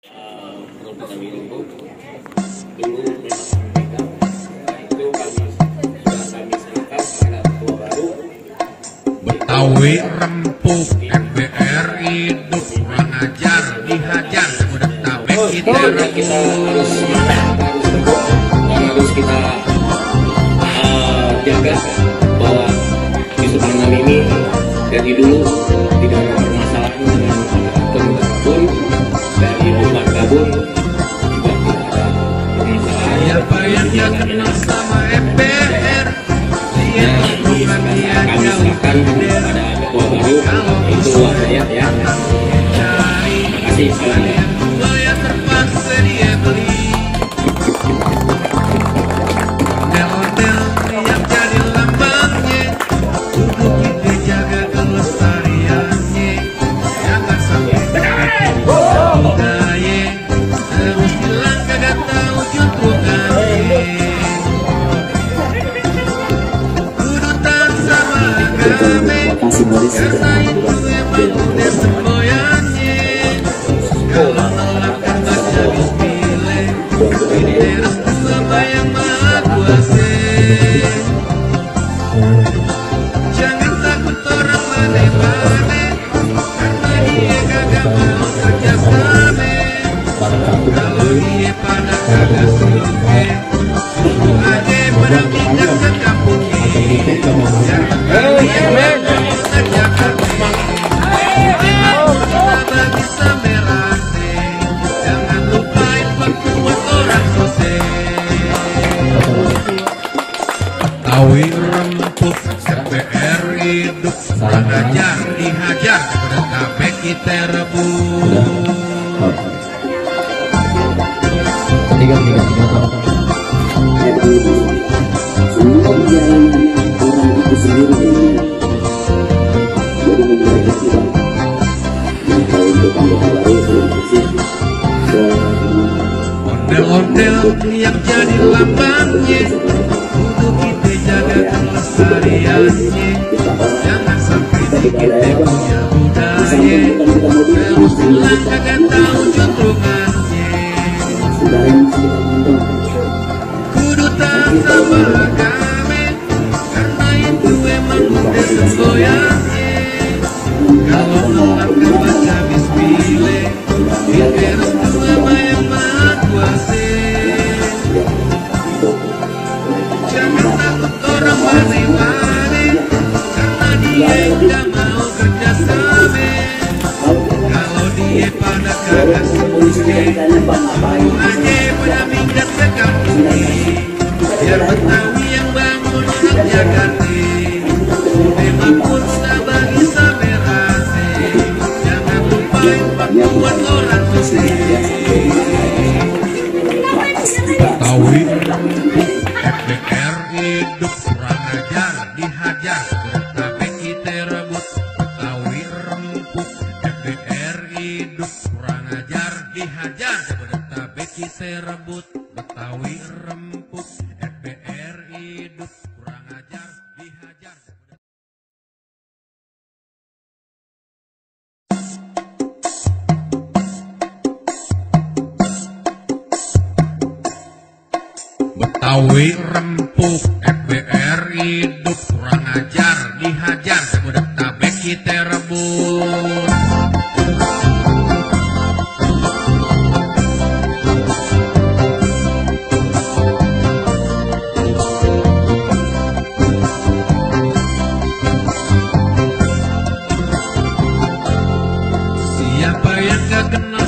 Kalau kita minum dulu memang sampaikan itu kami serahkan kepada ketua baru Betawi rempuk MBRI hidup kurang ajar dihajar udah tahu kita harus kita jaga bahwa isu tanam ini dari dulu tidak ada permasalahan dengan pun dari bukan gabung juga tidak ada permasalahan. Siapa yang dia kenal sama MBR dia bukan dia jauh ada ketua baru itu saya ya. Terima kasih sekali. yang terpaksa dia beli model yang jadi lambangnya kudu kita jaga kelestariannya jangan sampai budaya terus hilang kagak tahu juntrungannya kudu tak sama agama karena itu emang udah semboyannya kalau nolak kan baca bismillah ini restu sama yang maha kuasa jangan takut orang aneh-aneh karena dia kagak mau kerja sama kalau dia pada kagak suka tunggu aja pada pindah sekampungnya jangan dia mau ngajak hati memang kita bagi samerate jangan lupain waktu buat orang sosial Betawi rempuk MBR hidup kurang ajar dihajar udah kabeh kita rebut tiga semua jalan orang itu sendiri jadi membuat tidak maka untuk anggota baru bersih ondel-ondel yang jadi lambangnya kudu kita jaga kelestariannya jangan sampai kita punya budaya terus hilang kagak tahu juntrungannya kudu tak sama agama karena itu emang udah semboyannya kalau nolak kan baca bismillah kita restu sama yang maha kuasa jangan takut orang aneh-aneh karena dia udah mau kerja sama kalau dia pada kagak suka tunggu aja pada minggat sekampungnya biar Betawi yang bangun orang Jakarta memang pun bagi samerase jangan lupain waktu buat orang sosial Betawi MBR hidup kurang ajar dihajar tapi kita rebut Betawi rempuk MBR hidup kurang ajar dihajar tapi kita rebut Betawi rempuk MBR hidup kurang ajar dihajar Betawi rempuk MBR hidup kurang ajar dihajar udah tabe kita rebut siapa yang gak kenal